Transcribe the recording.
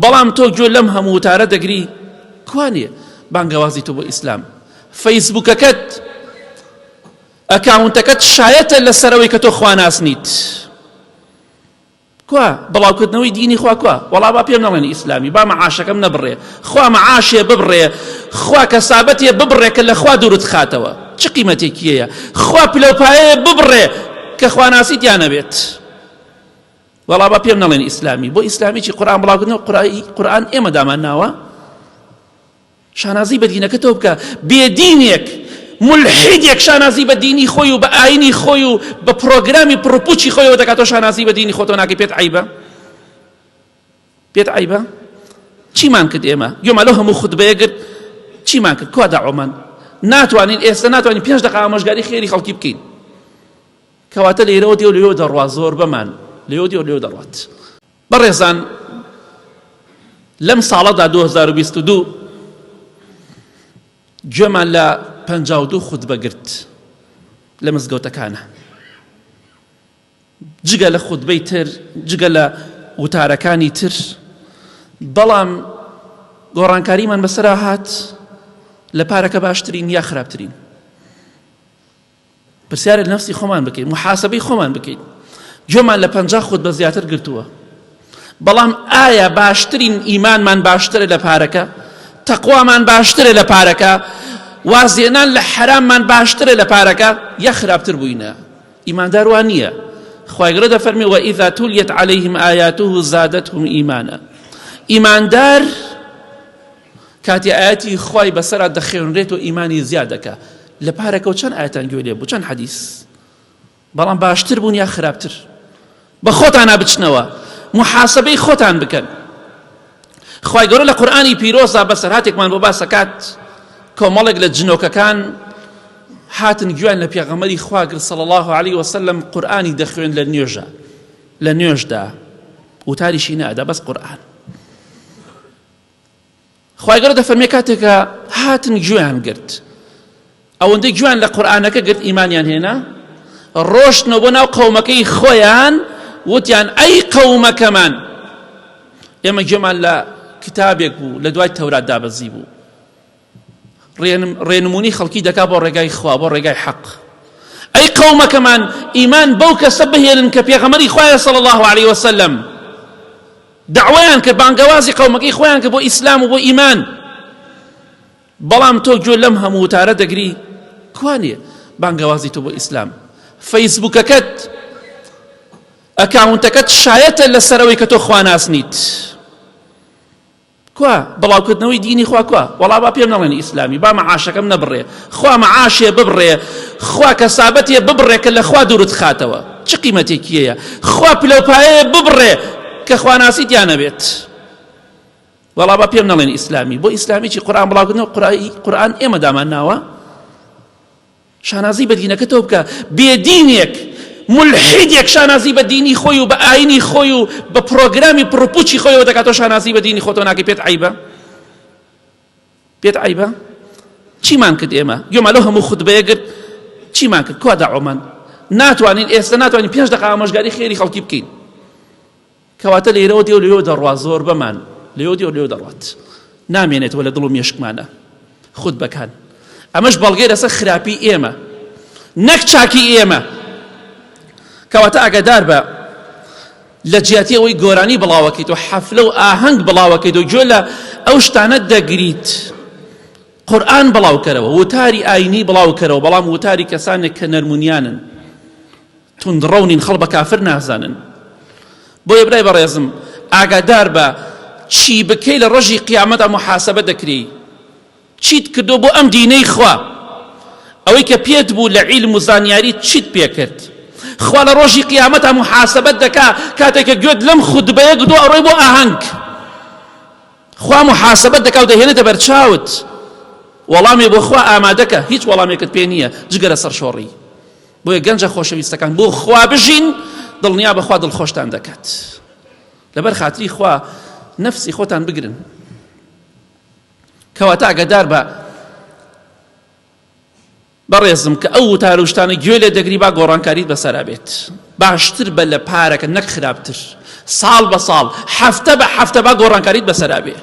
بەڵام تۆ گوێ لەم هەموو وتارە دەگری کوانێ بانگەوازی تۆ بۆ ئیسلام؟ فەیسبوکەکەت ئەکاونتەکەت شایەتە لەسەرەوەی کە تۆ خواناس نیت. کوا بڵاوکردنەوەی دینی خوا کوا؟ وەڵا با پێم نەڵێن ئیسلامی با مەعاشەکەم نەبڕێ خوا مەعاشێ ببڕێ خوا کەسابەتێ ببڕێ کە لە خوا دوورت خاتەوە چ قیمەتێکی هەیە خوا پلەوپایەیە ببڕێ کە خواناسی تیا نەبێت وەڵا با پێم نەڵێن ئیسلامی بۆ ئیسلامی چی قورئان بڵاوکردنەوە قورئان ئێمە دامان ناوە شانازی بە دینەکەتەوە بکە بێدینێک ملحیدێک شانازی بە دینی خۆی و بە ئاینی خۆی و بە پرۆگرامی پڕپوچی خۆیەوە دەکاتەوە شانازی بە دینی خۆتەوە ناکەی پێت عیبە پێت عیبە چیمان کرد ئێمە گوێمان لەو هەموو خوتبەیە گرت چیمان کرد کوا داعۆمان ناتوانین ئێستا ناتوانین پێنج دەقە ئامۆژگاری خێری خەڵکی بکەین کەواتە لێرەوە دێ و لەوێ دەڕوا زۆربەمان لێوە دێ و لێوە دەڕوات بەڕێزان لەم ساڵەدا 2022 گوێمان لە 52 خوتبە گرت لە مزگەوتەکانە جگە لە خوتبەی تر جگە لە وتارەکانی تر بەڵام گۆڕانکاریمان بەسەرا هات لە پارەکە باشترین یا خراپترین پرسیارێ لە نەفسی خۆمان بکەین محاسبەی خۆمان بکەین گوێمان لە پەنجا خود بە زیاتر گرتووە بەڵام ئایا باشترین ئیمانمان باشترە لە پارەکە تەقوامان باشترە لە پارەکە وازێنان لە حەراممان باشترە لە پارەکە یا خراپتر بووینە ئیماندار وا نییە خوای گەورە دەفەرمێ وإذا تليت عليهم آياته زادتهم إيمانا ئیماندار کاتێ ئایەتی خوای بەسەرا دەخوێنرێت و ئیمانی زیاد دەکا لە پارەکەوە چەند ئایەتان گوێ لێ بوو چەند حەدیس بەڵام باشتر بوون یا خراپتر بە خۆتانا بچنەوە محاسبەی خۆتان بکەن خوای گەورە لە قورئانی پیرۆزدا بەسەرهاتێکمان بۆ باسەکات کۆمەڵێک لە جنۆکەکان هاتن گویان لە پێغەمبەری خوا گرت صلی الله علیه وسلم قورئانی دەخوێن لە نوێژە لە نوێژدا وتاریشی نادا بەس قورئان خوای گەورە دەفەرمێ کاتێک کە هاتن گوێیان گرت ئەوەندەی گوێیان لە قورئانەکە گرت ئیمانیان هێنا ڕۆشتنەوە بۆ ناو قەومەکەی خۆیان وتیان ئەی قەومەکەمان ئێمە گوێمان لە کتابێک بوو لە دوای تەورات دابەزی بوو ڕێنمونی خەڵکی دەکا بۆ ڕێگای خوا بۆ ڕێگای حەق ئەی قەومەکەمان ئیمان بەو کەسە بهێنن کە پێغەمەری خوایە صلی الله علیه وسلم دەعوەیان کرد، بانگەوازی قەومەکەی خۆیان کرد بۆ ئیسلام و بۆ ئیمان. بەڵام تۆ گوێ لەم هەموو وتارە دەگری، کوانێ بانگەوازی تۆ بۆ ئیسلام؟ فەیسبوکەکەت، ئەکاونتەکەت شایەتە لەسەرەوەی کە تۆ خواناس نیت. کوا بڵاوکردنەوەی دینی خوا کوا؟ وەڵا با پێم نەڵێن ئیسلامی با مەعاشەکەم نەبڕێ خوا مەعاشێ ببڕێ خوا کەسابەتێ ببڕێ کە لە خوا دوورت خاتەوە چ قیمەتێکی هەیە خوا پلەوپایەیە ببڕێ کە خواناسی تیا نەبێت وەڵا با پێم نەڵێن ئیسلامی بۆ ئیسلامی چی قورئان بڵاوکردنەوە قورئان ئێمە دامان ناوە شانازی بە دینەکەتەوە بکە بێدینێک ملحیدێک شانازی بە دینی خۆی و بە ئاینی خۆی و بە پرۆگرامی پڕپوچی خۆیەوە دەکاتەوە شانازی بە دینی خۆتەوە ناکەی پێت عیبە پێت عیبە چیمان کرد ئێمە گوێمان لەو هەموو خوتبەیە گرت چیمان کرد کوا داعۆمان ناتوانین ئێستا ناتوانین پێنج دەقە ئامۆژگاری خێری خەڵکی بکەین کەواتە لێرەوە دێ و لەوێوە دەڕوا زۆربەمان لێوە دێ و لێوە دەڕوات نامێنێتەوە لە دڵ و مێشکمانە خوتبەکان ئەمەش بەڵگەی لەسەر خراپی ئێمە نەک چاکی ئێمە کەواتە ئاگادار بە لە جیاتی ئەوەی گۆرانی بڵاوەکەیت و حەفلە و ئاهەنگ بڵاوەکەیت و گوێ لە ئەو شتانە دەگریت قورئان بڵاوکەرەوە وتاری ئاینی بڵاوکەرەوە بەڵام وتاری کەسانێک کە نەرمونیانن توندڕەو نین خەڵ بە کافر نازانن بۆیە برای بەڕێزم ئاگادار بە چی بکەی لە ڕۆژی قیامەتا محاسبە دەکرێی چیت کردو بۆ ئەم دینەی خوا ئەوەی کە پێت بوو لە عیلم و زانیاری چیت پێکرد خوا لە ڕۆژی قیامەتا محاسبەت دەکا کاتێک کە گوێت لەم خودبەیە گرتووە ئەڕۆی بۆ ئاهەنگ خوا محاسبەت دەکا و دەهێنێتە بەرچاوت وەڵامێ بۆ خوا ئامادەکە هیچ وەڵامێکت پێ نییە جگە لە سەرشۆڕی بۆیە گەنجە خۆشەویستەکان بۆ خوا بژین دڵنیا بەخوا دڵخۆشتان دەکات لەبەر خاتری خوا نەفسی خۆتان بگرن کەواتە ئاگادار بە. بەڕێزم کە ئەو وتار و شتانە گوێ لێ دەگری با گۆڕانکاریت بەسەرا بێت باشتر بە لە پارەکە نەک خراپتر ساڵ بە ساڵ هەفتە بە هەفتە با گۆڕانکاریت بەسەرا بێ.